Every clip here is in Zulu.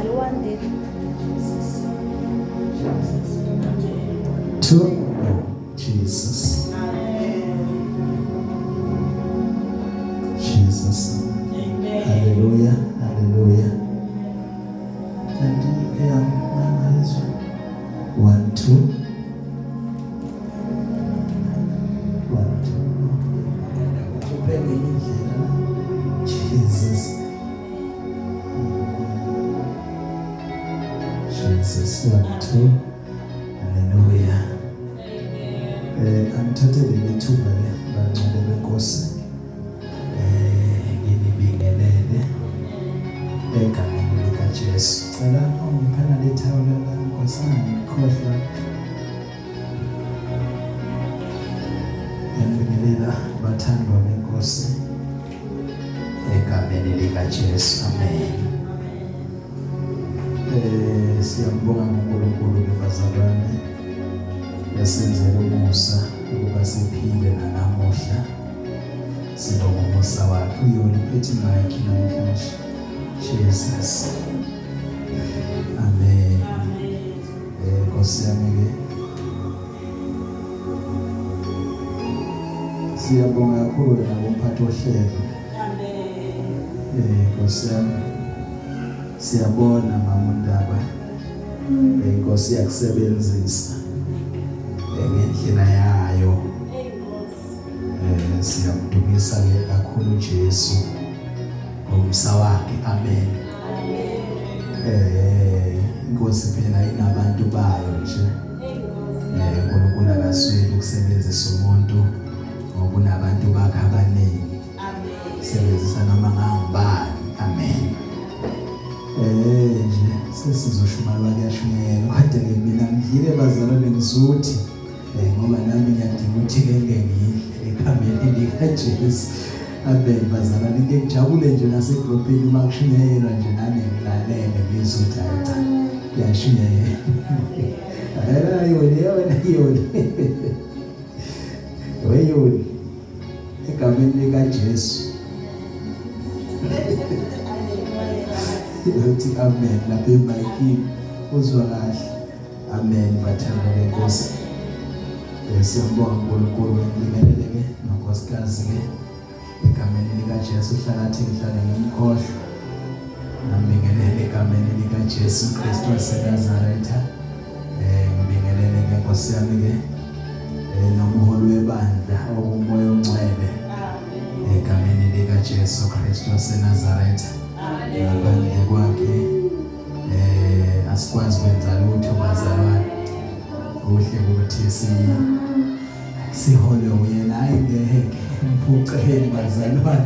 Aluwande. 2. Jesus. Jesus. Amen. Hallelujah. Hallelujah. Kanti eyam mangayizwa. 1 2 1 2. Ubheke indlela la. Jesus. Jesus 1 2. Hallelujah. Angithathe leli thuba ke bangcwele benkosi. Nginibingelele egameni lika Jesu. Cela ungiphana lethawula la Nkosi ngikhohlwa. Ngiyabingelela bathandwa benkosi egameni lika Jesu. Amen. Siyambonga uNkulunkulu ke bazalwane yasenzela umusa ukuba siphile nanamuhla. Sibonga umusa wakhe. Uyoli phethe mic namhlanje. Jesus. Amen. Nkosi yami ke siyabonga kakhulu wena kumphathi ohlelo. Amen. Nkosi yami siyabona mama uNdaba. Inkosi iyakusebenzisa ngendlela yayo. Siyamdumisa ke kakhulu uJesu ngomsa wakhe. Amen. Inkosi phela inabantu bayo nje. uNkulunkulu akasweli ukusebenzisa umuntu ngoba unabantu bakhe abaningi. Amen. Sebenzisa noma ngangibani. Amen. Nje sesizoshumayela kuyashunyayelwa kodwa ke mina ngidlile bazalwane ngizuthi ngoba nami ngiyadinga ukuthi ke ngike ngidle egameni likaJesu. Amen bazalwane, ngike ngijabule nje nasegrupini uma kushunyayelwa nje nami ngilalele ngizwe ukuthi hayi cha kuyashunyayelwa. Hayi yona yona. Weyoni egameni likaJesu. Uthi amen lapha emayikini uzwa kahle. Amen bathandwa benkosi. Siyambonga uNkulunkulu ngibingelele ke nonkosikazi ke egameni likaJesu. Hlala athi ngihlale ngimkhohlwa. Ngibingelele egameni likaJesu Kristu waseNazaretha. Ngibingelele ke Nkosi yami ke nomholi webandla okumoya ongcwele egameni likaJesu Kristu waseNazaretha. Ngaphandle kwakhe asikwazi kwenza lutho bazalwane. Kuhle ukuthi sihole uyena. Hayi ngeke mphuceni bazalwane,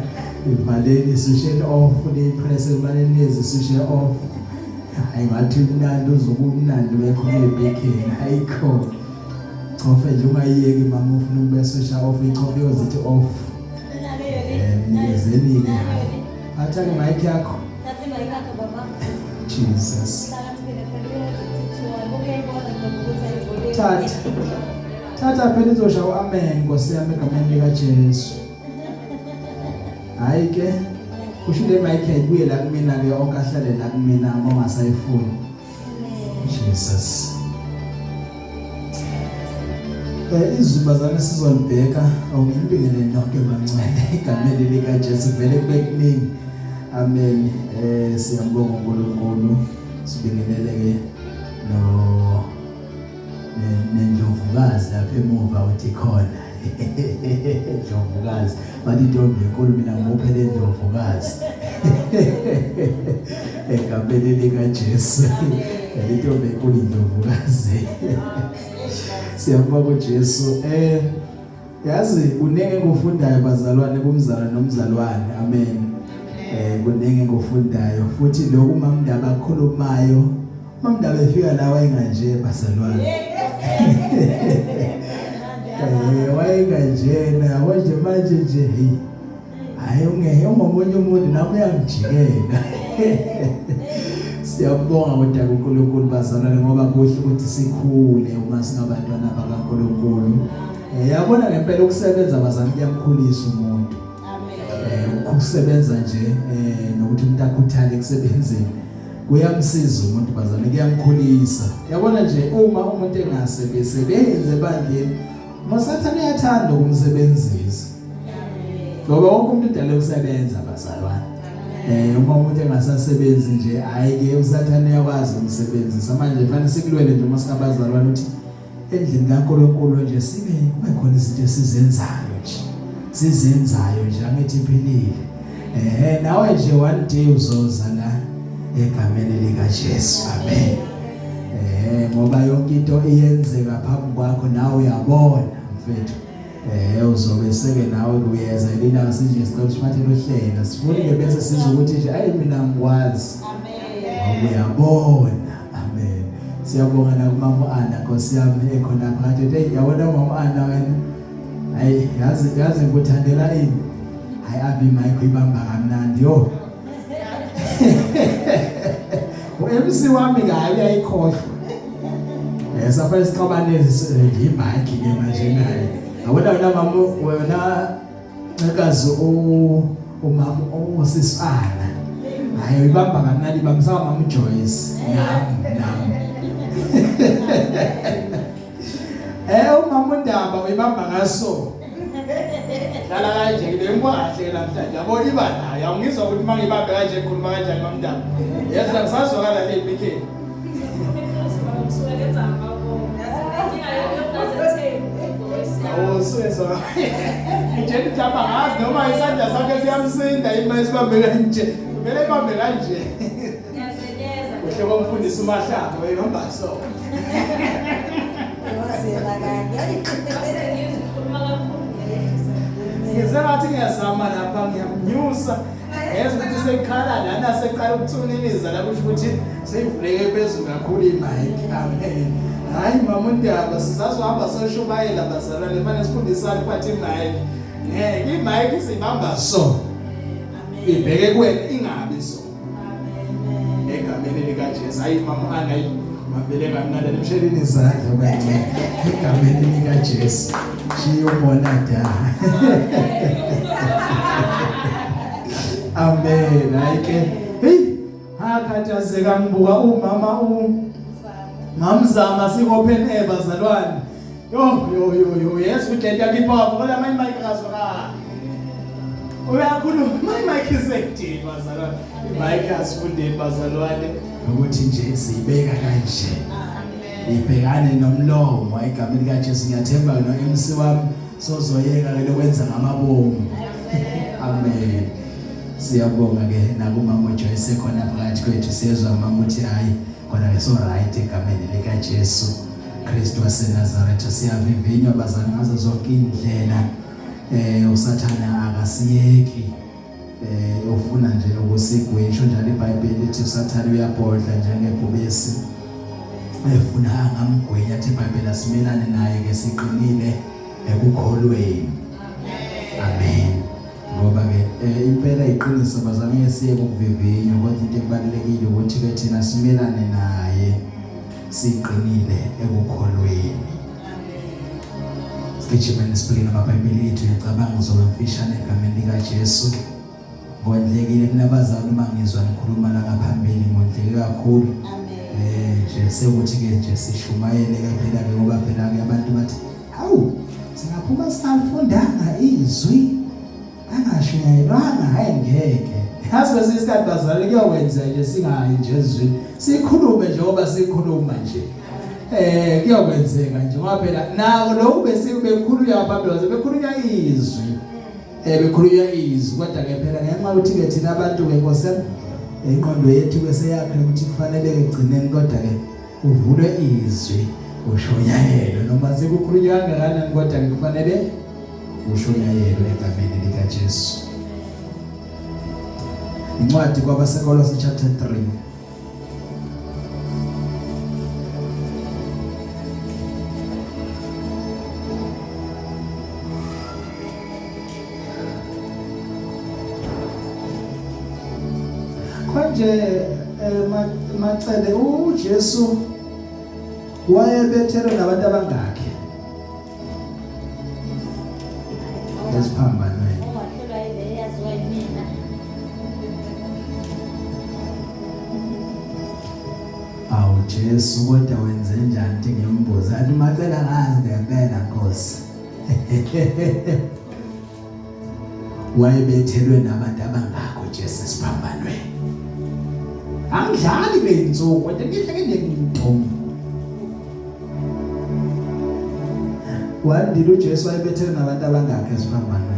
ivaleni switch off, niyipress ebaleni lezi switch off. Hayi ngathi umnandi uzokumnandi bekhona ebhekeni. Ayikho chofe nje ungayiyeki mama, ufuna ukube switch off ichofe yozithi off. Nikezeni ke athi ke mic yakho. Thatha mic yakho baba. Jesus. Thatha. Thatha phela izosha uamen Nkosi yami egameni lika Jesu. Hayi ke kusho le mic ayibuye la kumina ke onke ahlale la kumina uma ungasayifuni. Jesus. Izwi bazalwane sizolibheka awungibingelele nonke bancwele egameni lika Jesu vele kube kuningi. Amen. Siyambonga uNkulunkulu. Sibingelele ke no nendlovukazi lapha emuva uthi khona. Ndlovukazi bathi intombi enkulu mina ngimuphe le ndlovukazi egameni lika Jesu. Intombi enkulu indlovukazi. Siyambonga uJesu. Yazi kuningi engufundayo bazalwane kumzalwane nomzalwane. Amen. Kuningi engufundayo futhi lokhu mamndaba akhulumayo, mamndaba efika la wayenganje bazalwane. Wayenganjena yabo nje manje nje hey. Hayi ungehe ungomunye umuntu nami uyangijikela. Siyabonga kodwa kuNkulunkulu bazalwane ngoba kuhle ukuthi sikhule uma singabantwana bakaNkulunkulu. Yabona ngempela ukusebenza bazalwane kuyamkhulisa umuntu. Amen. Ukusebenza nje nokuthi umuntu akhuthale ekusebenzeni. Kuyamsiza umuntu bazalwane, kuyamkhulisa. Yabona nje uma umuntu engasebenzi ebandleni, uSathane uyathanda ukumsebenzisa. Ngoba wonke umuntu udale ukusebenza bazalwane. Uma umuntu engasasebenzi nje, hayi ke uSathane uyakwazi ukumsebenzisa. Manje kufanele sikulwele nje uma singabazalwane ukuthi endlini kaNkulunkulu nje sibe kube khona izinto esizenzayo nje. Sizenzayo nje angithi iphilile. Nawe nje one day uzoza la egameni lika Jesu. Amen. Ngoba yonke into iyenzeka phambi kwakho nawe uyabona mfethu. Uzobe seke nawe kuyeza ilanga sinje sicela usiphathele uhlelo. Sifuni ke bese sizwe ukuthi nje ayi mina ngikwazi. Amen. Uyabona. Amen. Siyabonga na kumama Anna Nkosi yami ekhona phakathi. Hey yabona mama Anna wena. Hayi yazi ngikuthandela ini. Hayi abi mic uyibamba kamnandi yo. uMC wami kabi uyayikhohlwa. Safike sixabane ngimic ke manje naye. Yabona wena mama wena ncekazi umama osisana. Hayi uyibamba kamnandi bamsaba mama Joyce. Nami. Umama uNdaba uyibamba ngaso. Dlala kanje le nkwahle namhlanje. Yabo iba nayo. Awungizwa ukuthi mangibambe kanje ngikhuluma kanjani mamndaba. Yazi ngisazwakala le mikeni. Awusezwa. Nje ndaba ngazi noma isandla sakhe siyamsinda ima isibambe kanje. Vele ibambe kanje. Ngiyazenyeza. Kuhle komfundisi uMahlaba wehamba so. Ngisengathi ngiyazama lapha ngiyamnyusa. Ngezwa ukuthi sekhala lana seqala ukuthuniniza la kusho ukuthi seyivuleke phezulu kakhulu imic. Amen. Hayi mama uNdaba sisazohamba soshumayela bazalwane fanele sifundisane uphathe imic. Ngeke imic sibamba so. Ibheke kuwena ingabi so. Amen. Egameni likaJesu. Hayi mama Anna mabele kamnandi nimsheleni izandla bancane. Egameni likaJesu. Shiya ubona da. Amen. Hayi ke. Hey, hakhathazeka ngibuka umama Mamzama sik open air bazalwane. Yo yo yo yo yes udlenta yakhe powerful kodwa manje mic akazwakali. Uyakhuluma my mic isekudini bazalwane. Mic asifundeni bazalwane ukuthi nje siyibeka kanje. Ibhekane nomlomo egameni likaJesu. Ngiyathemba no MC wami sozoyeka ke lokwenza ngamabomu. Amen. Siyabonga ke nakumama Joyce khona phakathi kwethu. Siyezwa mama uthi hayi khona ke so right egameni likaJesu Kristu waseNazaretha. Siyavivinywa bazalwane ngazo zonke indlela. uSathana akasiyeki. Ufuna nje ukusigwisha njalo. iBhayibheli lithi uSathana uyabhodla njengebhubesi efuna angamgwinya. Athi iBhayibheli asimelane naye ke siqinile ekukholweni. Amen. Ngoba ke impela iqiniso bazalwane siye kuvivinywa, kodwa into ebalulekile ukuthi ke thina simelane naye siqinile ekukholweni. Sigijimeni sibhekene amaBhayibheli ethu. Ngiyacabanga ngizoba mfishane egameni likaJesu. Ngondlekile mina bazali uma ngizwa nikhuluma la ngaphambili, ngondleke kakhulu. Nje sekuthi ke nje sishumayele ke phela ke ngoba phela ke abantu bathi hawu singaphuma singalifundanga izwi angashunyayelwanga. Hayi ngeke. Yazi kwesinye isikhathi bazali kuyokwenza nje singayi nje ezwini, sikhulume njengoba sikhuluma nje. Kuyokwenzeka nje ngoba phela nako lokhu bese bekhulunywa phambili, bekhulunywa izwi. Bekhulunywa izwi kodwa ke phela ngenxa yokuthi ke thina abantu ke Nkosi ingqondo yethu bese yakhe ukuthi kufanele egcineni, kodwa ke kuvulwe izwi ushunyayelwe noma sekukhulunywa kangakanani, kodwa ke kufanele ushunyayelwe egameni likaJesu. Incwadi kwabaseKolose chapter 3. Konje Macele uJesu wayebethelwe nabantu abangakhi esiphambanweni? Owahlulwa ile yaziwa yimina. Jesu kodwa wenze njani ukuthi ngimbuze athi macela ngazi ngempela Nkosi wayebethelwe nabantu abangakho Jesu esiphambanweni angidlali kule nsuku kodwa ngihle nginentombi wandile uJesu wayebethelwe nabantu abangakho esiphambanweni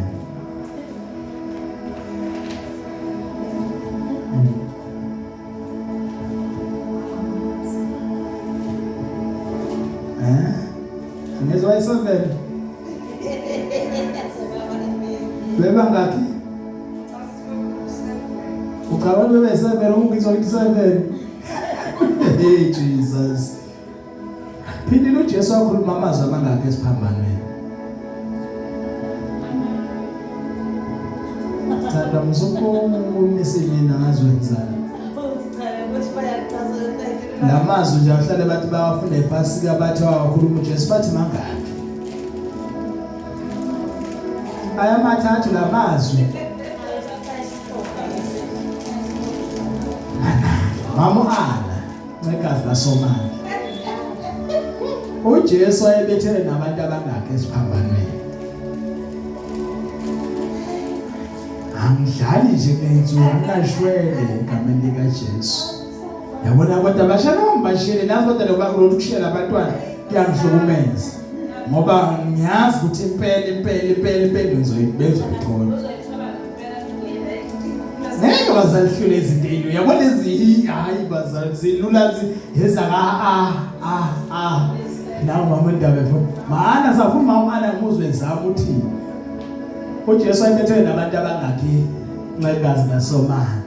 Eh? Ngizwa i7. Bebangaki? Ucabanga bebe 7 ungizwa ngithi 7. Hey Jesus. Phindile uJesu wakhuluma amazwi amangaki esiphambanweni? Thanda musukumisa mina ngazwenzani. Lamazwi nje ahlale bathi bawafunda ePhasika bathi wakhuluma uJesu bathi mangaki? Ayamathathu lamazwi. Mama ana ncekazi kaSomandla. uJesu wayebethele nabantu abangakhe esiphambanweni. Angidlali nje ngenzuku ngashwele egameni lika Jesu. Yabona kodwa bashana ngibashiyele nazi kodwa loba ukushiyela abantwana kuyangihlukumeza. Ngoba ngiyazi ukuthi impela impela impela impela ngizoyithola. Ngeke bazalihlule izinto elu. Yabona lezi hayi bazali zilula ezaka a a a. Nawu mama indaba efuna. Mana safuna mama ana nguzwe zami uthi uJesu ayebethwe nabantu abangakhi ncekazi nasomana.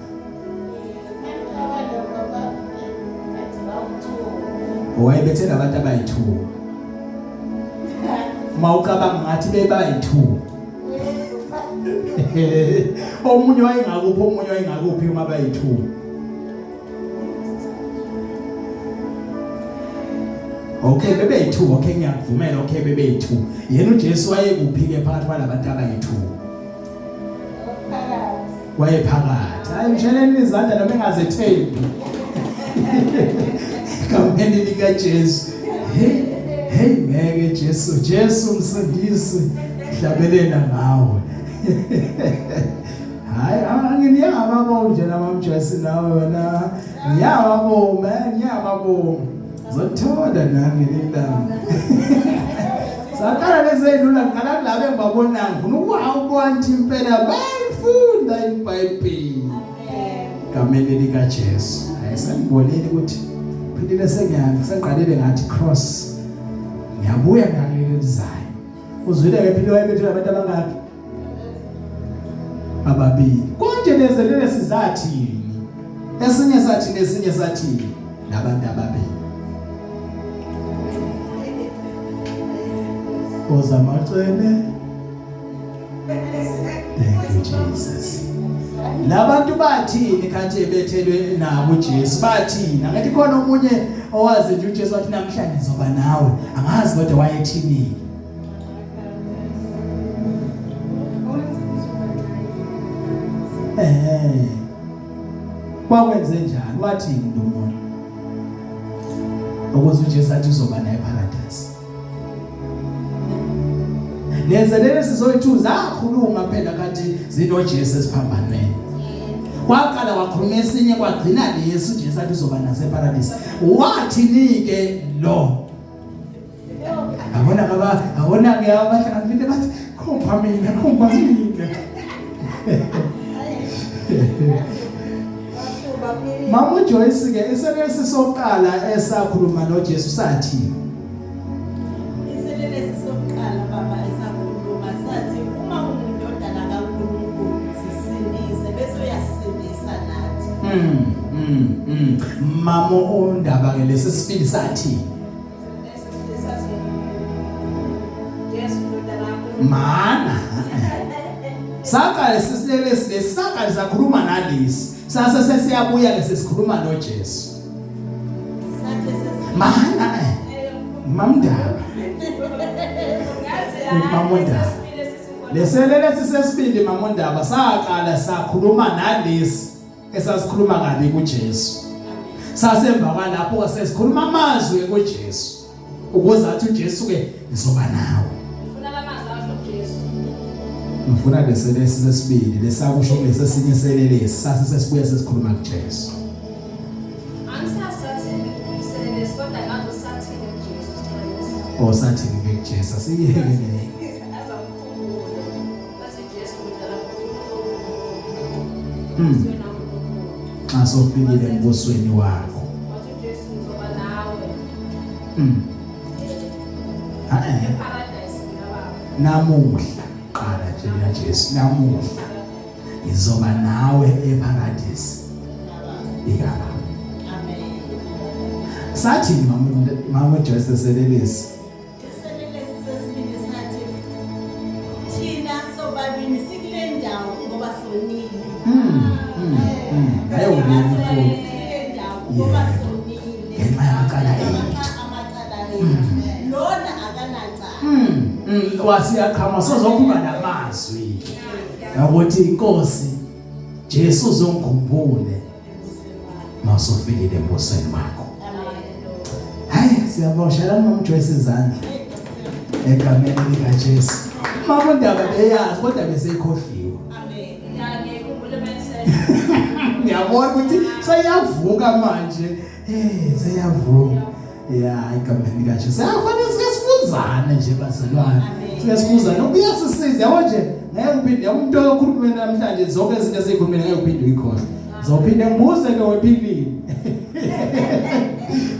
Wayebethe nabantu abayi2. Uma ucabanga ngathi bebayi2. Omunye wayengakuphi omunye wayengakuphi uma bayi2. Okay bebeyi2 okay ngiyakuvumela okay bebeyi2. Yena uJesu wayekuphi ke phakathi kwalabantu abayi2? Wayephakathi. Hayi msheleni izandla noma engazethembi. Egameni lika Jesu. Hey hey ngeke Jesu Jesu msindisi hlabelela ngawe. Hayi anginiyaba nje nama Jesu nawe wena ngiyababonga man ngiyababonga. Zothola nami lelanga. Saqala lezeyilula ngiqala kulabo engibabona ngifuna ukuwabona ukuthi impela bayifunda iBhayibheli. Gameni lika Jesu. Hayi sengibonile ukuthi phindile sengiyami sengiqalile ngathi cross. Ngiyabuya ngaleli lizayo. Uzwile ke phinde wayebethwe abantu abangaki? Ababili. Konje lezelele sizathini? Esinye sathi nesinye sathi labantu ababili. Ozamacele. Thank you Jesus. Labantu bathini khathi ebethelwe nabo uJesu bathini? Angathi khona omunye owazi nje uJesu wathi namhlanje ngizoba nawe. Angazi kodwa wayethini. Eh. Kwakwenze njani? Wathini lo muntu? Ukuze uJesu athi uzoba naye eparadise. Lezelele sizoyithu zakhuluma phela kanti zinoJesu esiphambanweni. Kwaqala wakhuluma esinye kwagcina lesi uJesu athi uzoba nase eparadise. Wathini ke lo? Abona ngaba abona ke abahlakaniphile bathi khomba mina khomba mina. Mama Joyce ke iselelesi sokuqala esakhuluma noJesu sathi Iselelesi sokuqala baba esakhuluma sathi uma ungundodana kaNkulunkulu zisindise bese uyasindisa nathi. Mama undaba ke lesi sibili sathi Mana Saqala sisilelesi lesaqala sakhuluma nalesi sase sesiyabuya ke sesikhuluma noJesu Mana Mamndaba Mamundaba Leselelesi sesibili Mamundaba saqala sakhuluma nalesi esasikhuluma kabi kuJesu. Sasemva kwalapho kwasesikhuluma amazwi kuJesu ukuze athi uJesu ke ngizoba nawe. Ngifuna lamazwi asho uJesu. Ngifuna leselesi sesibili lesakusho kulesesinye selelesi sase sesibuya sesikhuluma kuJesu. Angisasathini iselelesi kodwa ngazo sathini kuJesu straight. Oh sathini ke kuJesu asiyeke le. Azamkhumbule. Bathi Jesu ngidala Xa sofikile embusweni wakho. Wathi uJesu ngizoba nawe. Eh. Eparadise ngababa. Namuhla qala nje lika Jesu namuhla ngizoba nawe eparadise ikaba. Amen. Sathi mama Joyce selelesi Iselelesi sesibili sathi thina sobabili sikule ndawo ngoba sonile. Hayi ubini futhi. Sikule ndawo ngoba Yebo. sonile. Ngenxa yamacala ethu. Amacala ethu. Lona akanacala. Wasiyaqhama sozokhuluma namazwi ukuthi inkosi Jesu uzongikhumbule mawusofikile embusweni wakho. Amen. Hayi siyabonga mama Joyce izandla egameni lika Jesu. Mama undaba beyazi kodwa beseyikhohliwe. Amen. Ngiyakhumbula mase. Ngiyabona ukuthi seyavuka manje. Seyavuka. Ya, egameni lika Jesu. Seyafanele sike sifuzane nje bazalwane. Sike sifuzane ukuyasisiza yabo nje. Ngeke uphinde umuntu okhuluma namhlanje zonke izinto ezikhulumile ngeke uphinde uyikhohle. Zophinde ngibuze ke wephilile.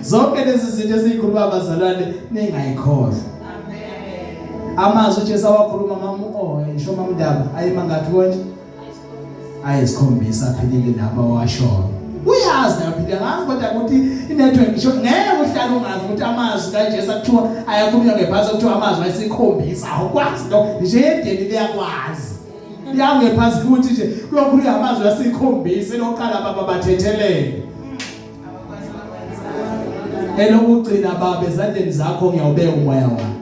Zonke lezi zinto ezikhuluma abazalwane ningayikhohlwa. Amen. Amazwi uJesu awakhuluma mama oh isho mama Ndaba ayimangathi konje ayisikhombisa aphilile laba washoyo. Uyazi naphila ngazi kodwa ukuthi inetwork isho ngeke uhlale ungazi ukuthi amazwi kaJesu akuthiwa ayakhulunywa ngephasi kuthiwa amazwi ayisikhombisa awukwazi lo nje edeni liyakwazi. Liyangephasi ukuthi nje kuyokhulunywa amazwi asikhombisa elokuqala baba bathethelele. Elokugcina baba ezandleni zakho ngiyawubeka umoya wami.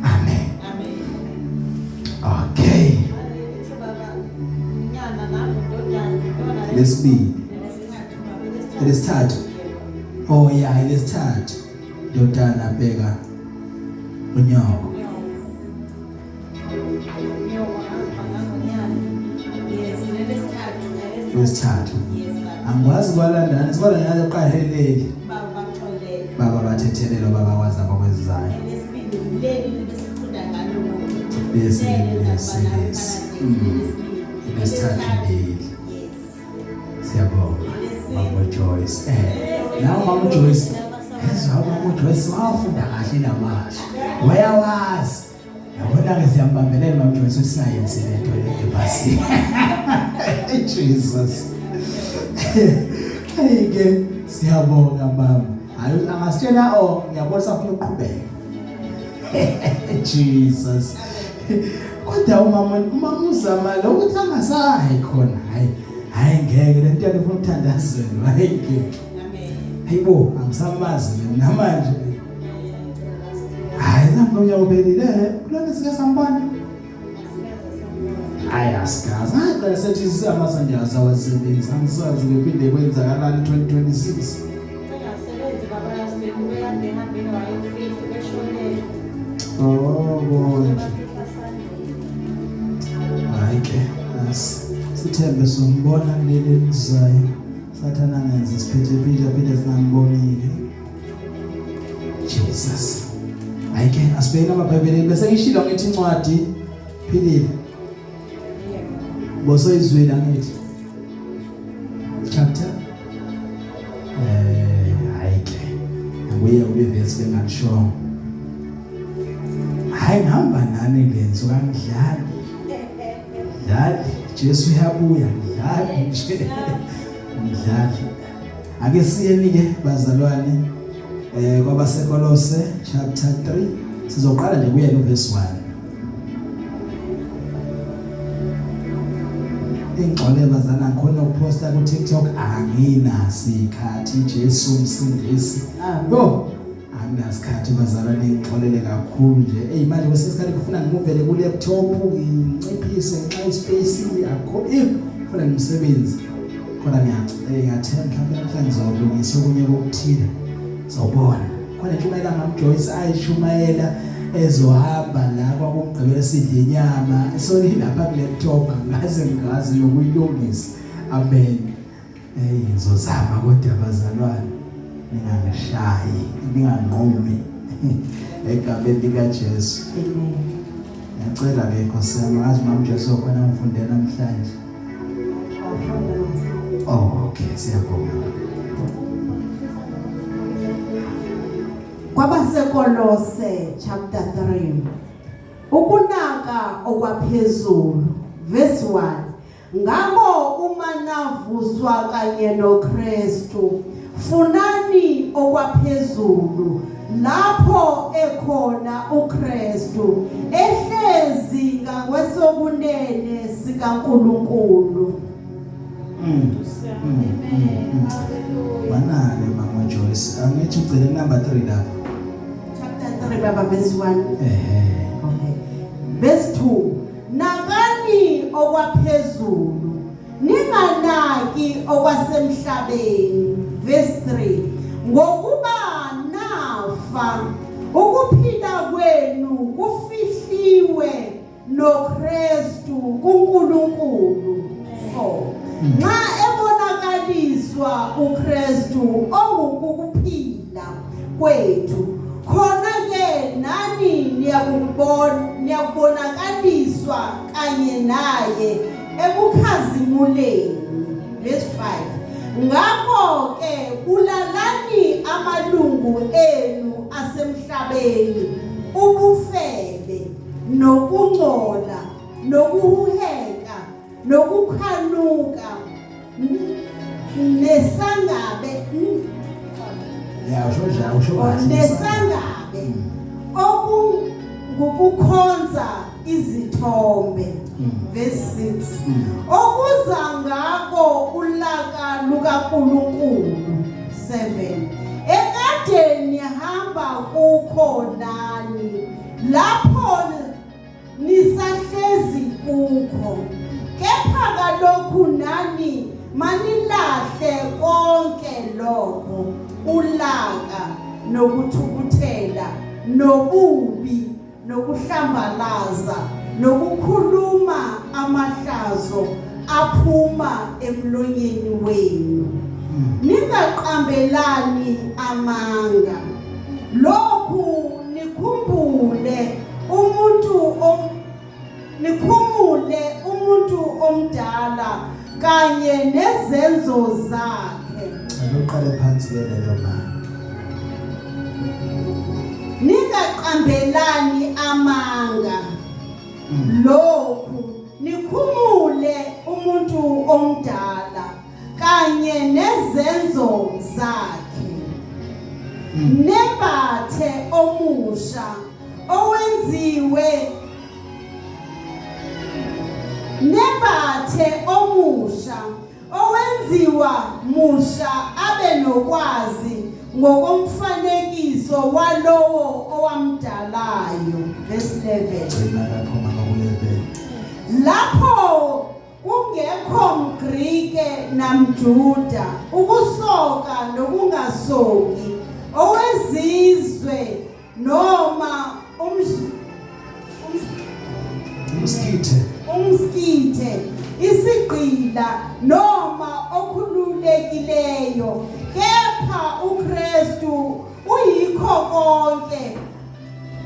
Amen. Amen. Okay. Ithi baba nyana nami ndodana Lesibili. Lesithathu baba. Elesithathu. Oh yeah, elesithathu. Ndodana bheka unyoko. Yes, lelesithathu. Lesithathu. Yes, baba. Angikwazi kwalandana, sikwalandana uqaheleli. Baba baxolele. Baba bathethelelo baba kwazi abakwenzayo. Elesibili leli besifunda ngalo. Lesi lesi lesi. Elesithathu leli. Yes. Siyabonga. Mama Joyce. Nawe Mama Joyce. Ezwa Mama Joyce wafunda kahle lamazwi. Wayawazi. Yabona ke siyambambelela Mama Joyce ukuthi singayenzi lento ebhasini. Jesus. Hey ke siyabonga mama. Hayi angasitshela oh ngiyabona safuna ukuqhubeka. Jesus. Kodwa umama uzama lo ukuthi angasayi khona. Hayi hayi ngeke lento yakhe ifuna ukuthandazelwa. Hayi ngeke. Amen. Hayibo angisamazi mina manje. Hayi namhlanje uyawubelile kulona sike sambona. Hayi asikazi. Hayi phela sethi amasandla awasebenzi. Angisazi ngiphinde kwenzakalani 2026. Bengasebenzi baba yasibekade ehambile wayofihla beshonele. Oh bonje. Bafihla sandile. Hayi ke asi sithembe sombona kuleli elizayo. Sathana angenza isiphethe phinde singambonile. Jesus. Hayi ke asibheke amaBhayibheli bese ngishilo ngithi incwadi philile. Boso izwile angithi. Chapter hayi ke. Nguye ubivesi bengalishongo. Hayi ngihamba nani lenzo kangidlali. Dlali Jesu uyabuya dlali nje. Mdlali. Ake siyeni ke bazalwane kwabaseKolose chapter 3 sizoqala nje kuyena uverse 1. Ingxole bazana ngikhona ukuposta ku TikTok anginasikhathi Jesu umsindisi. Yo anginasikhathi bazalwane ngixolele kakhulu nje. Ey manje kwesikhathi kufuna ngimuvele ku laptop nginciphise ngenxa ispace akho kufuna ngimsebenzi. Kodwa ngiyathemba mhlawumbe namhlanje ngizolungisa okunye kokuthile. Sawubona. Khona intshumayela kaMjoyce ayishumayela ezohamba la kwakumgqibelo sidle inyama esoli lapha ku laptop angaze ngazi yokuyilungisa. Amen. Hey ngizozama kodwa bazalwane ningangishayi ninganqumi egameni lika Jesu. Amen. Ngiyacela ke Nkosi yami ngazi mama Jesu khona ngifunde namhlanje. Oh okay siyabonga. KwabaseKolose chapter 3 ukunaka okwaphezulu verse 1 Ngakho uma navuswa kanye noKristu funani okwaphezulu lapho ekhona uKristu ehlezi ngakwesokunene sikaNkuluNkulu. Mm. Manake mama Joyce, angithi ugcine number 3 lapho. Chapter 3 baba verse 1. Ehhe. Okay. Verse 2 Nakani okwaphezulu ninganaki okwasemhlabeni. Verse 3 Ngokuba nafa ukuphila kwenu kufihliwe noKristu kuNkulunkulu. 4 Nxa ebonakaliswa uKristu ongukuphila kwethu khona ke nani niyakubona niyakubonakaliswa kanye naye ekukhazimuleni. Verse 5 Ngakho ke bulalani amalungu enu asemhlabeni ubufebe nokungcola nokuhuheka nokukhanuka nesangabe Ya usho nje usho kahle. Nesangabe okungukukhonza izithombe. Verse 6 Okuza ngako ulaka lukaNkulunkulu. 7 Ekadeni hamba kukho nani lapho nisahlezi kukho kepha kalokhu nani manilahle konke lokho ulaka nokuthukuthela nobubi nokuhlambalaza nokukhuluma amahlazo aphuma emlonyeni wenu. Ningaqambelani amanga. Lokhu nikhumbule umuntu nikhumule umuntu omdala kanye nezenzo zakhe. Ake uqale phansi ke lelo ma. Ningaqambelani amanga. Lokhu nikhumule umuntu omdala kanye nezenzo zakhe. Nembathe omusha owenziwe nembathe omusha owenziwa musha abe nokwazi ngokomfanekiso walowo owamdalayo. Verse 11. Gcina lapho mama ku-11. Lapho kungekho mGrike namJuda, ukusoka nokungasoki, owezizwe noma Umskithe. Umskithe, isigqila noma okhululekileyo, kepha uKristu uyikho konke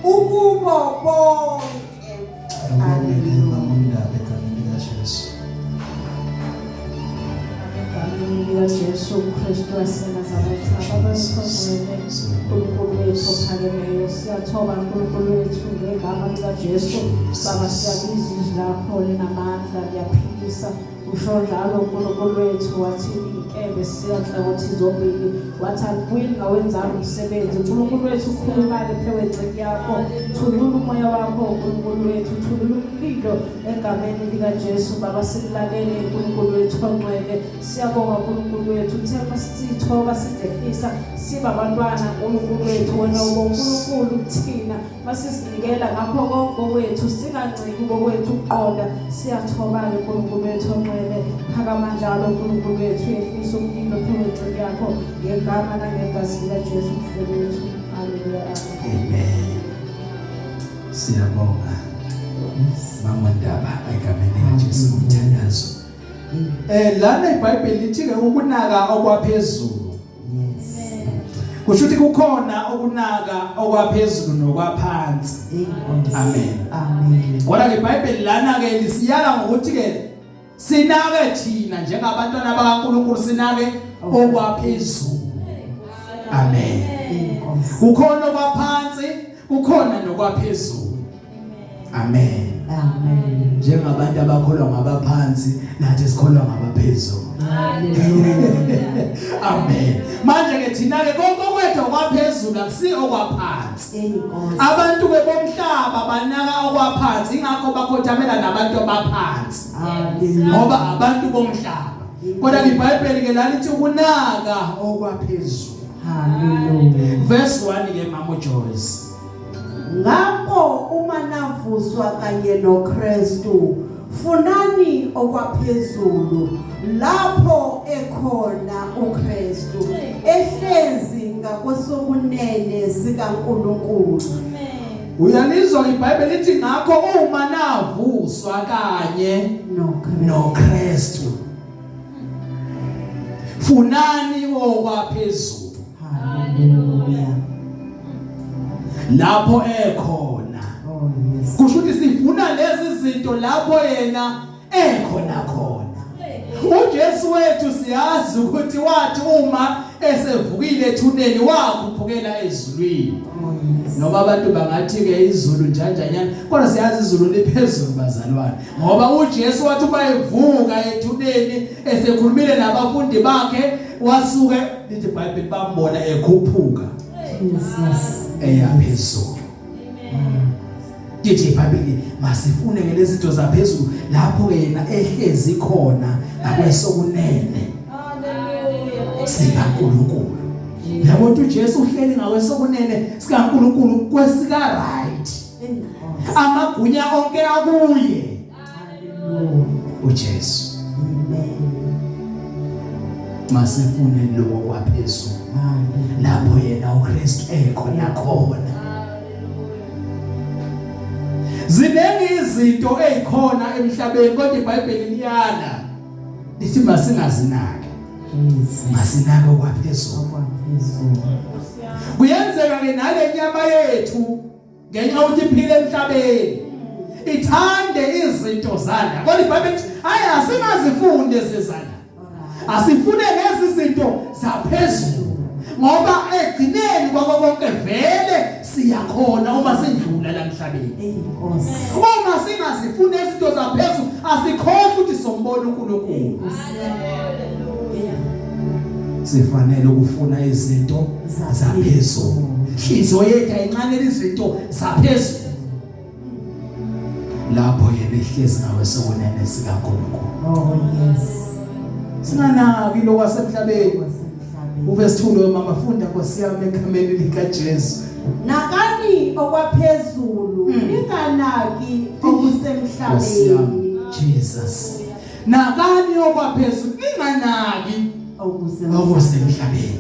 ukubo bonke. Akubongeke mama uNdaba egameni likaJesu. Egameni likaJesu Kristu waseNazaretha, Baba wethu, uNkulunkulu wethu ophakemeyo, siyathoba Nkulunkulu wethu ngegama likaJesu. Baba, siyabiza izwi lakho linamandla, liyaphilisa. Usho njalo uNkulunkulu wethu, wathi inkembe siyanhlangothi zombili, wathi alibuyeli ngawenzanga umsebenzi. uNkulunkulu wethu, ukhuluma-ke phezu kwenceku yakho, thulula umoya wakho uNkulunkulu wethu, thulula umlilo egameni likaJesu. Baba, sikulalele uNkulunkulu wethu ongcwele. Siyabonga uNkulunkulu wethu, themba sithoba sidehlisa siba abantwana uNkulunkulu wethu, wena uNkulunkulu kuthina masisinikela ngakho konke okwethu, singanciki kokwethu ukuqonda. Siyathoba-ke uNkulunkulu wethu ongcwele. Ngcwele phakama njalo uNkulunkulu wethu yehlisa umlilo phezu yakho ngegama nangegazi likaJesu Kristu. Haleluya. Amen. Siyabonga. Mama Ndaba egameni likaJesu umthandazo. Lana iBhayibheli lithi ke ukunaka okwaphezulu. Yes. Kusho ukuthi kukhona ukunaka okwaphezulu nokwaphansi. Inkosi. Amen. Amen. Kodwa ke iBhayibheli lana ke lisiyala ngokuthi ke sinake thina njengabantwana bakaNkulunkulu sinake okwaphezulu. Amen. Inkosi. Kukhona okwaphansi, kukhona nokwaphezulu. Amen. Amen. Njengabantu abakholwa ngabaphansi nathi sikholwa ngabaphezulu. Hallelujah. Amen. Manje ke thina ke konke okwethu okwaphezulu akusi okwaphansi. Inkosi. Abantu ke bomhlaba banaka okwaphansi ingakho bakhothamela nabantu abaphansi. Hallelujah. Ngoba abantu bomhlaba. Kodwa iBhayibheli ke lalithi ukunaka okwaphezulu. Hallelujah. Verse 1 ke Mama Joyce. Ngakho uma navuswa kanye noKristu funani okwaphezulu lapho ekhona uKristu ehlezi ngakwesokunene sikaNkuluNkulu. Uyalizwa iBhayibheli lithi ngakho uma navuswa kanye NoKristu. noKristu. Funani okwaphezulu Hallelujah. lapho ekhona. Oh yes. Kusho ukuthi sifuna lezi zinto lapho yena ekhona khona. uJesu wethu siyazi ukuthi wathi uma esevukile ethuneni wakhuphukela ezulwini. Oh yes. Noma abantu bangathi ke izulu njanjanyana kodwa siyazi izulu liphezulu bazalwane ngoba uJesu wathi uma evuka ethuneni esekhulumile nabafundi bakhe wasuke lithi iBhayibheli bambona ekhuphuka Jesus. eya phezulu. Lithi iBhayibheli masifune ke lezi zinto zaphezulu lapho ke yena ehlezi khona ngakwesokunene sikaNkulunkulu. Yabo ukuthi uJesu uhleli ngakwesokunene sikaNkulunkulu kwesika right. Inkosi. Amagunya onke akuye Hallelujah. uJesu. Amen. Masifune lokho kwaphezulu Hallelujah. lapho yena uKristu ekhona khona. Ziningi izinto ezikhona emhlabeni kodwa iBhayibheli liyala lithi masingazinaki, Jesus. masinake okwaphezulu. Okwaphezulu. Kuyenzeka ke nale nyama yethu ngenxa yokuthi iphile emhlabeni ithande izinto zala kodwa iBhayibheli lithi hayi asingazifundi ezizala, asifune lezi zinto zaphezulu ngoba egcineni kwako konke vele siyakhona uma sindlula la emhlabeni. Inkosi. Uma singazifuni izinto zaphezulu asikhohle ukuthi sombona uNkulunkulu. Sifanele ukufuna izinto zaphezulu. Inhliziyo yethu ayinqanele izinto zaphezulu lapho yena ehlezi ngawe sokunene sikaNkulunkulu. Oh yes. Singanaki lokwasemhlabeni. Kwasemhlabeni. Uverse 2 lo mama funda Nkosi yami egameni lika Jesu. Nakani okwaphezulu ninganaki Nkosi yami okusemhlabeni. Jesus. Nakani okwaphezulu ninganaki Okusemhlabeni. okusemhlabeni.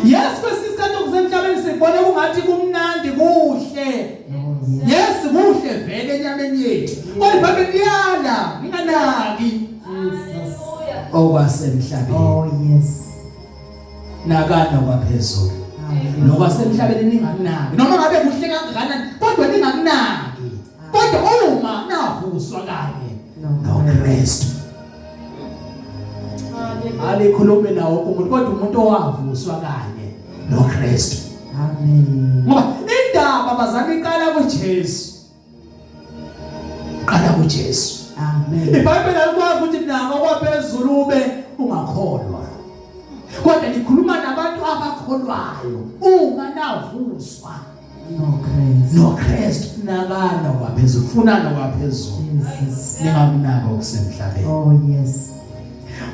Yes, kwesinye isikhathi okusemhlabeni sibona kungathi kumnandi kuhle. Oh yes. Yes, kuhle vele enyameni yethu. Kodwa iBhayibheli liyala ninganaki Jesus. okwasemhlabeni. Oh yes. Nakani okwaphezulu. Hallelujah. Nokwasemhlabeni ningakunaki. Noma ngabe kuhle kangakanani kodwa ningakunaki. Kodwa uma navuswa kanye noKristu. Alikhulume nawo umuntu kodwa umuntu owavuswa kanye noKristu. Amen. Ngoba indaba bazali iqala kuJesu. Qala kuJesu. Amen. iBhayibheli alikwazi ukuthi nako kwaphezulu ube ungakholwa. Kodwa likhuluma nabantu abakholwayo uma navuswa NoKristu. noKristu nakana kwaphezulu funana kwaphezulu Jesus. ningakunaka okusemhlabeni. Oh yes.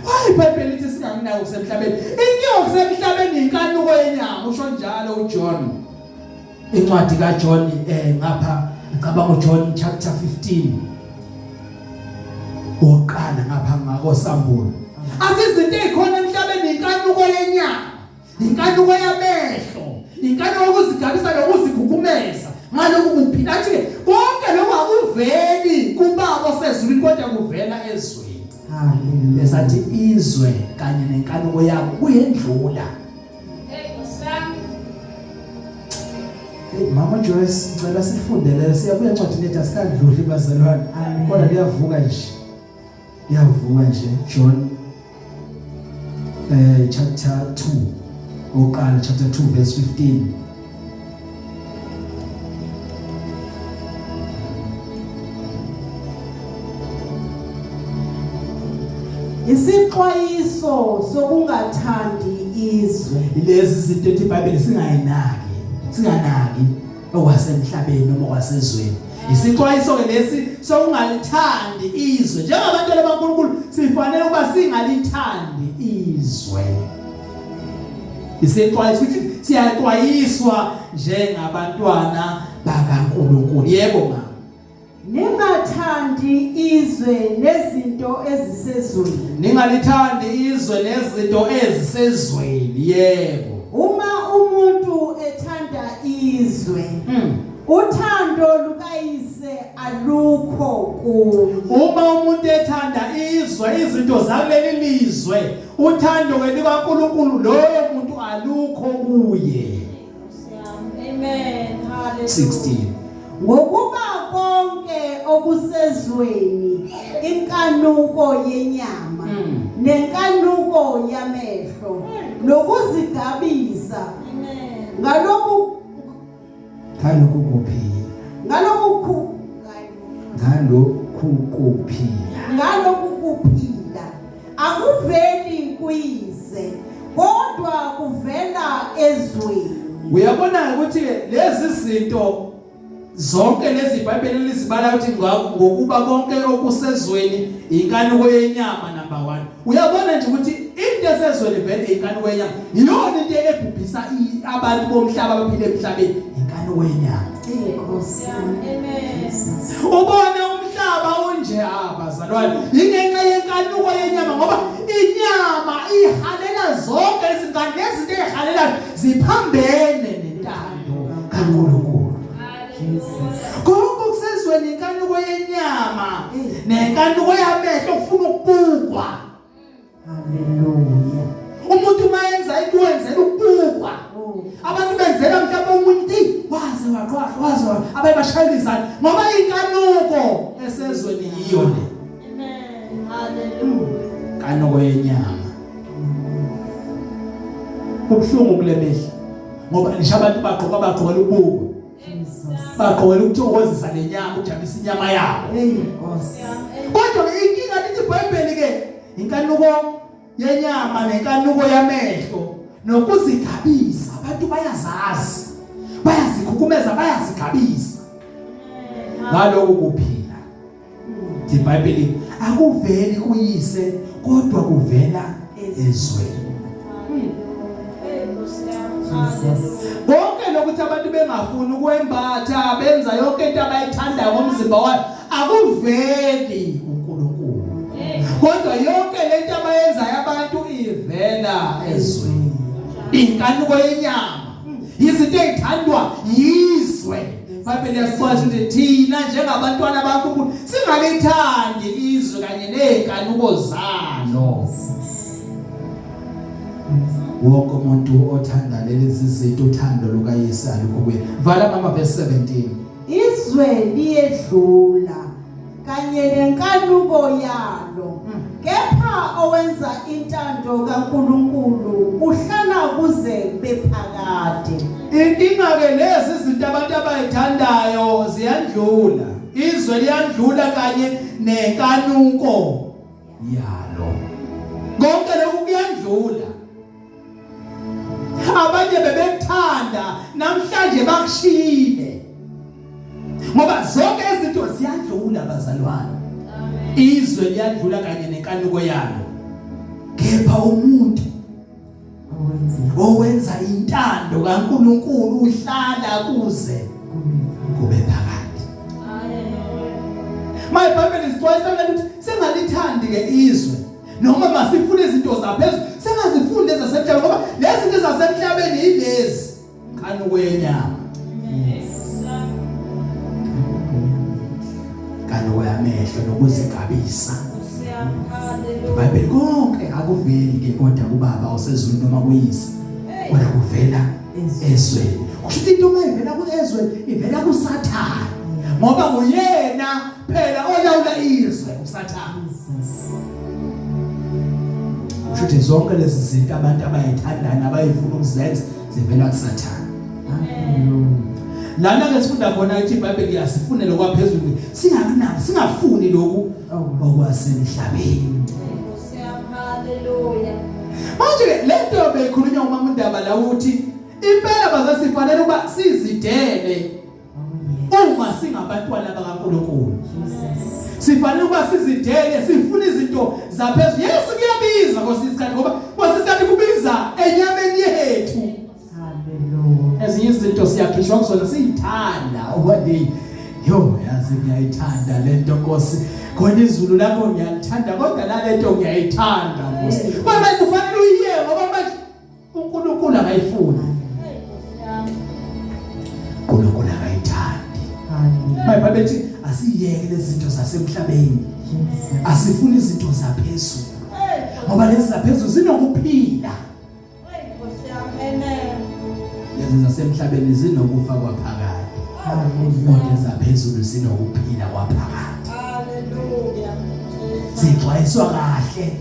Why iBhayibheli lithi singakunaka okusemhlabeni? Inkinga okusemhlabeni inkanuko yenyama usho njalo uJohn. Incwadi kaJohn ngapha ngicabanga uJohn chapter 15. Oqala ngapha ngako sambulo. Athi izinto ezikhona emhlabeni inkanuko yenyama, inkanuko yamehlo, inkanuko yokuzigabisa nokuzikhukhumeza. Ngalokhu kuphila athi ke konke lokhu akuveli kubaba osezulwini kodwa kuvela ezweni. Hallelujah. Besathi izwe kanye nenkanuko yabo kuyendlula. Hey Nkosi Hey Mama Joyce ngicela sifundele siyabuya encwadini ethu asikadluli bazalwane. Amen. Kodwa liyavuka nje. Liyavuka nje John chapter 2 oqala chapter 2 verse 15. Isixwayiso sokungathandi izwe. Lezi zinto ethi iBhayibheli singayinaki, singanaki okwasemhlabeni noma okwasezweni. Isixwayiso ke lesi sokungalithandi izwe. Njengabantwana baNkulunkulu sifanele ukuba singalithandi izwe. Isixwayiso ukuthi siyaxwayiswa njengabantwana bakaNkulunkulu. Yebo mama. Ningathandi izwe nezinto ezisezweni. Ningalithandi izwe nezinto ezisezweni. Yebo. Uma umuntu ethanda izwe, uthando lukayise alukho kuye. Uma umuntu ethanda izwe, izinto zakuleli lizwe, uthando ke likaNkulunkulu loyo muntu alukho kuye. Amen. Hallelujah. 16. Ngokuba konke okusezweni inkanuko yenyama nenkanuko yamehlo nokuzigabisa Amen. ngalokhu Ngalokhu kuphila. ngalokhu Ngalokhu kuphila. ngalokhu kuphila akuveli kuyise kodwa kuvela ezweni. Uyabona ukuthi lezi zinto zonke lezi iBhayibheli lizibala ukuthi ngokuba konke okusezweni inkanuko yenyama number 1. Uyabona nje ukuthi into esezweni vele inkanuko yenyama. Iyona into ebhubhisa abantu bomhlaba abaphila emhlabeni, inkanuko yenyama. Inkosi. Amen. Jesus. Ubone umhlaba unje abazalwane ingenxa yenkanuko yenyama ngoba inyama ihalela zonke izinto nezinto ezihalelayo ziphambene nentando kaNkulunkulu. Hallelujah. Konke okusezweni inkanuko yenyama nenkanuko yamehlo kufuna ukubukwa. Hallelujah. Umuntu mayenza into wenzela ukubukwa. Oh. Abantu benzela mhlawumbe omunye uthi waze waqwasha waze abaye bashayela izandla ngoba inkanuko esezweni yiyo le. Amen. Hallelujah. Kanuko yenyama. Kubuhlungu kule mihla ngoba ngisho abantu bagqoka bagqokela ukubukwa. Jesus. Bagqokela ukuthokozisa lenyama ukujabulisa inyama yabo. Hey Nkosi. Kodwa ke inkinga lithi iBhayibheli ke inkanuko yenyama nenkanuko yamehlo nokuzigabisa abantu bayazazi bayazikhukhumeza bayazigabisa ngalokhu kuphila. iBhayibheli akuveli kuyise kodwa kuvela ezweni. Hey Nkosi yami. Jesus. Konke lokuthi abantu bengafuni ukwembatha benza yonke into abayithandayo ngomzimba wabo akuveli uNkulunkulu. Hey. Kodwa yonke lento abayenzayo abantu ivela ezweni. Inkanuko yenyama izinto ezithandwa yizwe. iBhayibheli liyasixwayisa ukuthi thina njengabantwana baNkulunkulu singalithandi izwe kanye nezinkanuko zalo. Wonke umuntu othanda lezi zinto uthando lukaYesu alukho kuye. Vala mama verse 17. Izwe liyedlula kanye nenkanuko yalo, kepha owenza intando kaNkulunkulu uhlala kuze kube phakade. Inkinga ke lezi zinto abantu abayithandayo ziyandlula. Izwe liyandlula kanye nenkanuko yalo. Konke lokhu kuyandlula. Abanye bebekuthanda namhlanje bakushiyile. Ngoba zonke izinto ziyandlula bazalwane. Amen. Izwe liyandlula kanye nenkanuko yalo. Kepha umuntu Owenza owenza intando kaNkulunkulu uhlala kuze kube kube phakade. Hallelujah. My Bible is twice ukuthi singalithandi ke izwe noma masifune izinto zaphezulu, singazifuni lezi zasemhlabeni, ngoba lezi zinto zasemhlabeni yilezi kanuko yenyama, kanuko yamehlo nokuzigabisa. IBhayibheli konke akuveli ke kodwa kubaba osezulwini noma kuyise, kodwa kuvela ezweni. Kusho ukuthi into mayivela kuezweni ivela kuSathane, ngoba nguyena phela olawula izwe, uSathane. Kusho ukuthi zonke lezi zinto abantu abayithandayo abayifuna ukuzenza zivela kuSathane. Lana ke sifunda khona ithi iBhayibheli yasifunela kwaphezulu, singakunaki, singafuni lokhu okwasemhlabeni. Hallelujah. Manje ke lento beyikhulunywa umama uNdaba la, uthi impela bazasifanele ukuba sizidele uma singabantwana bakaNkulunkulu. Sifanele ukuba sizidele, sifune izinto zaphezulu. Yes, kuyabiza kwesinye isikhathi, ngoba kwesinye isikhathi kubiza enyameni yethu. Hallelujah. Ezinye izinto siyakhishwa kuzona siyithanda. One day, yo, yazi ngiyayithanda lento Nkosi, khona izulu lakho ngiyalithanda, kodwa nalento ngiyayithanda Nkosi. Kodwa manje kufanele uyiye, ngoba manje uNkulunkulu akayifuni, uNkulunkulu akayithandi. Hallelujah. Manje babethi asiyeke lezi zinto zasemhlabeni, Jesus. asifuni izinto zaphezulu, ngoba lezi zaphezulu zinokuphila, lezi zasemhlabeni zinokufa kwaphakade, Hallelujah. kodwa zaphezulu zinokuphila kwaphakade. Hallelujah. Sixwayiswa kahle,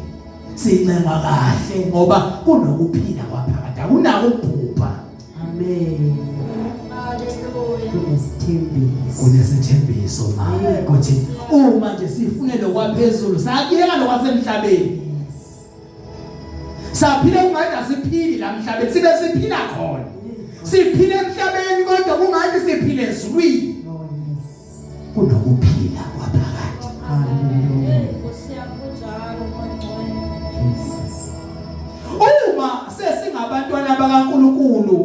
sincengwa kahle, ngoba kunokuphila kwaphakade, akunako ukubhubha. Amen. Hallelujah. Kunesithembiso. Kunesithembiso ma, ukuthi uma nje sifune lokwaphezulu, sakuyeka lokwasemhlabeni, saphila kungathi asiphili la emhlabeni, sibe siphila khona, siphile emhlabeni kodwa kungathi siphile ezulwini. Oh yes. Kunokuphila kwaphakade. Hallelujah. Nkosi yami, kunjalo, Ngcwele. Jesus. Uma sesingabantwana bakaNkuluNkulu,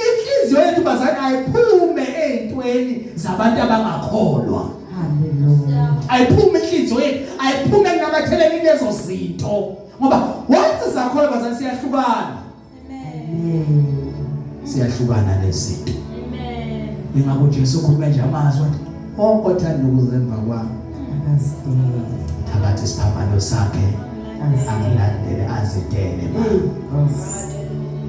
inhliziyo yethu bazali ayiphume ezintweni zabantu abangakholwa. Hallelujah. Ayiphume inhliziyo yethu, ayiphume kunamatheleni lezo zinto, ngoba once sakholwa bazali, siyahlukana. Amen. Amen. Siyahlukana lezinto. Amen. Ingakho uJesu ukhuluma nje amazwi athi konke othanda ukuzemva kwami, Akazidele. thakathi isiphambano sakhe, angilandele, azidele ma. Nkosi.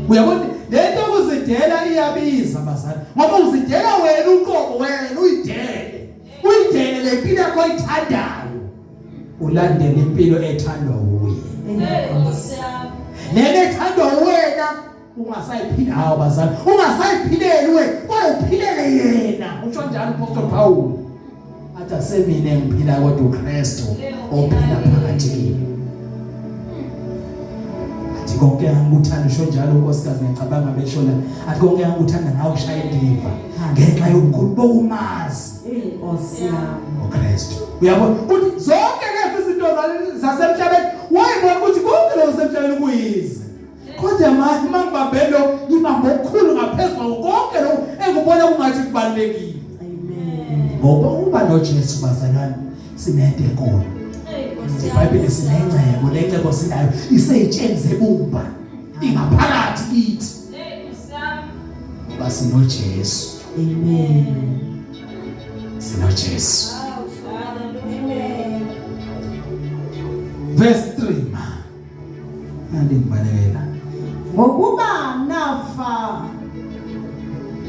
Uyabona lento yokuzidela iyabiza bazali, ngoba uzidela wena uqobo, wena uyidele, uyidele le mpilo yakho oyithandayo, ulandele impilo ethandwa uye. Nkosi yami. Lena ethandwa wena ungasayiphila, hawo bazali, ungasayiphileli wena kodwa uphilele yena. Usho njalo uPastor Paul, athi asemine ngiphila kodwa uKristu ophila phakathi kimi. Athi konke angikuthanda, usho njalo unkosikazi, ngiyacabanga besho la, athi konke angikuthanda ngawe kushaya indiva ngenxa yobukhulu bokumazi Inkosi yami. uKristu. Uyabona ukuthi zonke lezi izinto zasemhlabeni, wayibona ukuthi konke lokho semhlabeni kuyize, kodwa manje mangibambe lo, ngibambe okukhulu ngaphezulu konke lokho engubona kungathi kubalulekile. Amen. Ngoba uba noJesu bazalwane, sinento enkulu. Nkosi yami. IBhayibheli sinengcebo, lengcebo sinayo iseyitsheni zebumba, ingaphakathi kithi, Nkosi yami. ngoba sinoJesu. Amen. SinoJesu. Amen. Verse 3 ma, nandi ngibalekela. Ngokuba nafa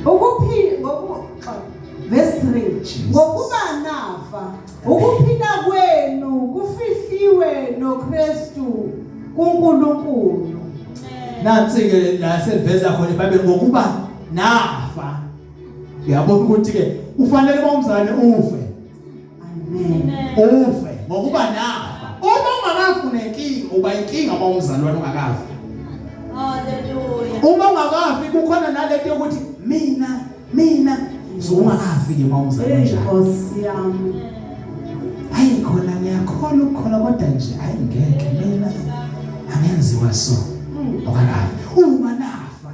ukuphi ngoku verse 3. Jesus. Ngokuba nafa, ukuphila kwenu kufihliwe noKristu kuNkulunkulu. Nansi ke la seliveza khona iBhayibheli, ngokuba nafa. Uyabona ukuthi ke ufanele bomzane ufe. Amen. Ufe ngokuba nafa. Uma ungakafi unenkinga, uba inkinga uma umzalwane ungakafi. Hallelujah. Uma ungakafi kukhona nalento yokuthi mina mina, so ungakafi ke uma umzalwane njalo. Inkosi yami. Hayi khona ngiyakholwa ukukholwa, kodwa nje hayi ngeke mina angenziwa so. Ungakafi. Uma nafa,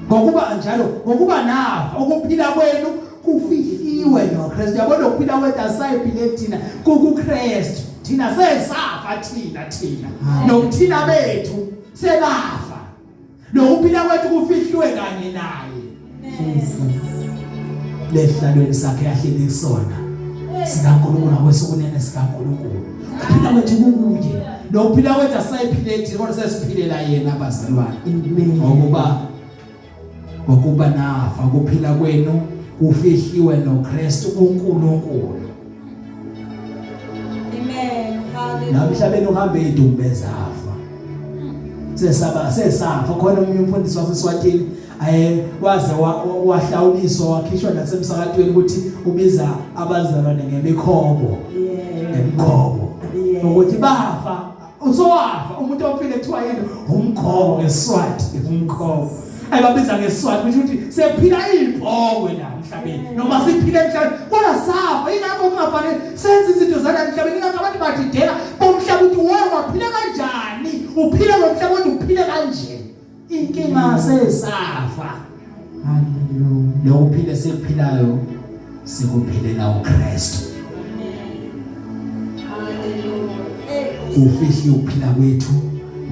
ngokuba njalo, ngokuba nafa, ukuphila kwenu kufihliwe noKristu. Yabona, ukuphila kwethu asayiphile thina, kukuKristu. Thina sesafa thina thina. Nokuthina bethu sebafa. Nokuphila kwethu kufihliwe kanye naye. Jesus. Lehlalweni sakhe ahleli kusona. SikaNkulunkulu akwesokunene sikaNkulunkulu. Ukuphila kwethu kukuye. Nokuphila kwethu asayiphile thina kodwa sesiphilela yena bazalwane. Amen. Ngokuba ngokuba nafa kuphila kwenu kufihliwe noKristu kuNkulunkulu. Amen. Hallelujah. Namhlabeni uhambe idumbe zafa. Sesaba sesafa khona omunye umfundisi waseSwatini aye waze wahlawuliswa wakhishwa nasemsakatweni ukuthi ubiza abazalwane ngemikhobo. Ngemikhobo. Ukuthi bafa usowafa umuntu ofile kuthiwa yini umkhobo ngeSwati umkhobo. Ayibabiza ngeSwati kusho ukuthi sephila ibhokwe la emhlabeni noma siphila emhlabeni kodwa safa ingakho kungafanele senze izinto zala emhlabeni ingakho abantu badideka bomhlaba ukuthi wewe waphila kanjani uphila ngomhlaba kodwa uphile kanje inkinga sesafa. Hallelujah. Lokuphila sikuphilayo sikuphilela uKristu. Ufihli ukuphila kwethu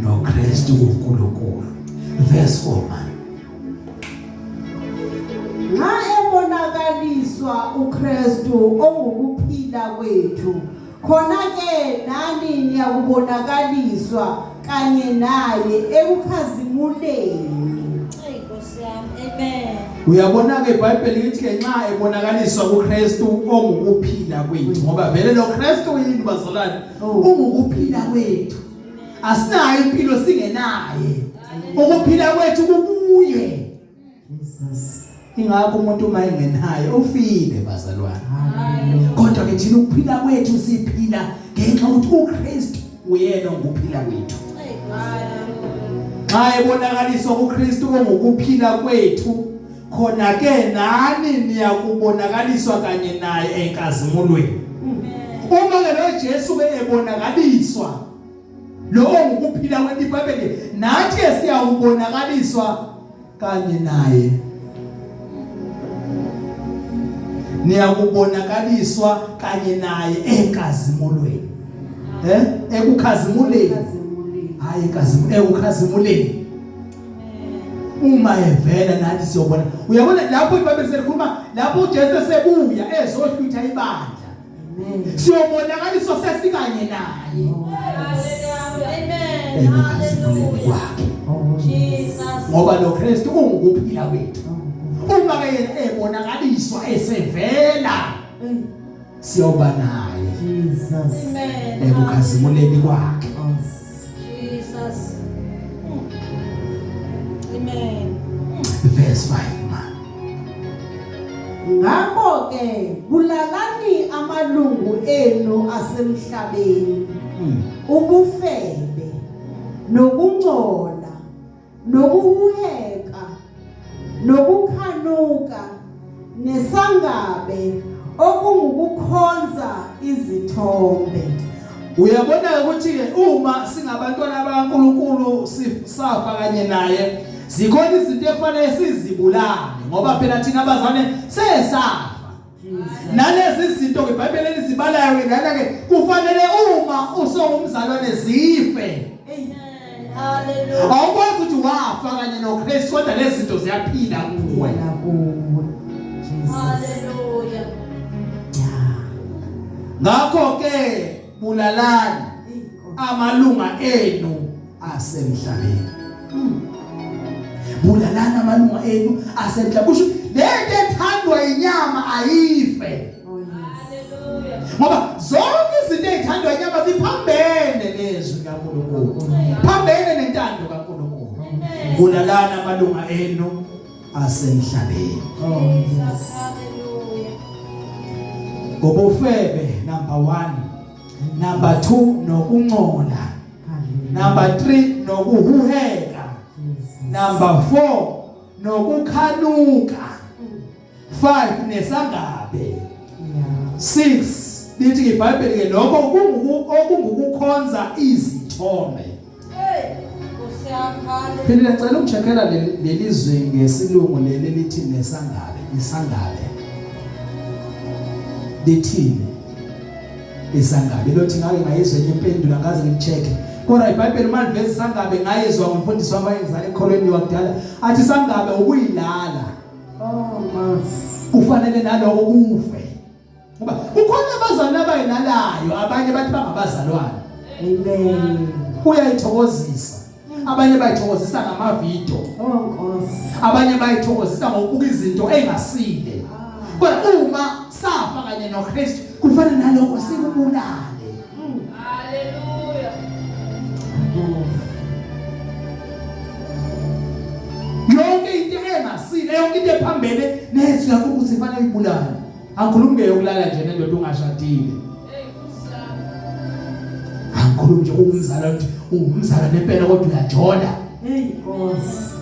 noKristu kuNkulunkulu. Verse 4 man. Nxa ebonakaliswa uKristu ongukuphila kwethu, khona ke nani niyakubonakaliswa kanye naye ekukhazimuleni. Hey Nkosi yami. Amen. Uyabona ke iBhayibheli lithi ke nxa ebonakaliswa kuKristu ongukuphila kwethu ngoba vele lo Kristu yini bazalwane ungukuphila kwethu. Asinayo impilo singenaye. Ukuphila kwethu kukuye. Jesus. Ingakho umuntu uma engenaye ufile bazalwane. Hallelujah. Kodwa ke thina ukuphila kwethu siphila ngenxa ukuthi uKristu uyena onguphila kwethu. Hey Nkosi yami. Xa ebonakaliswa kuKristu ongukuphila kwethu khona ke nani niyakubonakaliswa kanye naye enkazimulweni. Uma ke lo Jesu ke ebonakaliswa lo ongukuphila kwethu iBhayibheli nathi ke siyakubonakaliswa kanye naye. Niyakubonakaliswa kanye naye enkazimulweni. Ekukhazimuleni. Khazimuleni. Hayi inkazimulo ekukhazimuleni. Uma evela nathi siyobona. Uyabona lapho iBhayibheli selikhuluma lapho uJesu esebuya ezohlutha ibandla. Amen. Siyobonakaliswa sesikanye naye. Amen. Ekukhazimuleni Hallelujah. kwakhe. Oh, Jesus. Ngoba lo Kristu ungukuphila kwethu. Uma ke yena ebonakaliswa esevela siyoba naye Jesus. Amen. ekukhazimuleni kwakhe. Us. Jesus. Amen. Verse 5 man. Ngakho ke bulalani amalungu enu asemhlabeni. Ubufebe nokungcola nokuhuheka nokukhanuka nesangabe okungukukhonza izithombe. Uyabona ukuthi ke uma singabantwana bakaNkuluNkulu sisafa kanye naye zikhona izinto efanele sizibulale ngoba phela thina abazane sesafa. Nalezi zinto ke iBhayibheli elizibalayo ke lana ke kufanele uma usongumzalwane zife. Amen. Hallelujah. Awukwazi ukuthi wafa kanye noKristu kodwa lezi zinto ziyaphila kuwe. Kuwe. Jesus. Hallelujah. Yeah. Ngakho ke bulalani amalunga enu asemhlabeni. Bulalani amalunga enu asemhlabeni. Kusho lento ethandwa inyama ayife. Oh yes. Hallelujah. Ngoba zonke izinto ezithandwa inyama ziphambene nezwi likaNkulunkulu. Phambene nentando kaNkulunkulu. Bulalani amalunga enu asemhlabeni. Oh Jesus. yes. Hallelujah. Ubufebe number 1, number 2 nokungcola, Hallelujah. number 3 nokuhuheka, Jesus. number 4 nokukhanuka, 5 nesangabe, Yeah. 6 lithi iBhayibheli ke lokho okungukukhonza izithombe. Hey Nkosi yami. Hallelujah. Phela ngicela ukucheckela leli zwi ngesilungu leli lithi nesangabe, isangabe. Lithini? Isangabe lothi ngake ngayizwa enye impendulo ngaze ngimcheck. Kodwa iBhayibheli uma liveza isangabe ngayizwa ngumfundisi wami wayengizala ekholweni wakudala athi sangabe ukuyilala. Oh Nkosi. Kufanele naloko kufe. Ngoba kukhona abazalwane abayilalayo abanye bathi bangabazalwane. Amen. Uyayithokozisa. Abanye bayithokozisa ngamavidiyo. Oh Nkosi. Abanye bayithokozisa ngokubuka izinto engasile. Kodwa uma safa kanye noKristu kufanele naloko sikubulale. Hallelujah. Yonke into engasile, yonke into ephambene nezwi lakho ukuthi kufanele uyibulale. Angikhulumi ngeyokulala nje nendoda ungashadile. Hey, Nkosi. Angikhulumi nje umzala ukuthi ungumzala nempela kodwa uyajola. Hey Nkosi.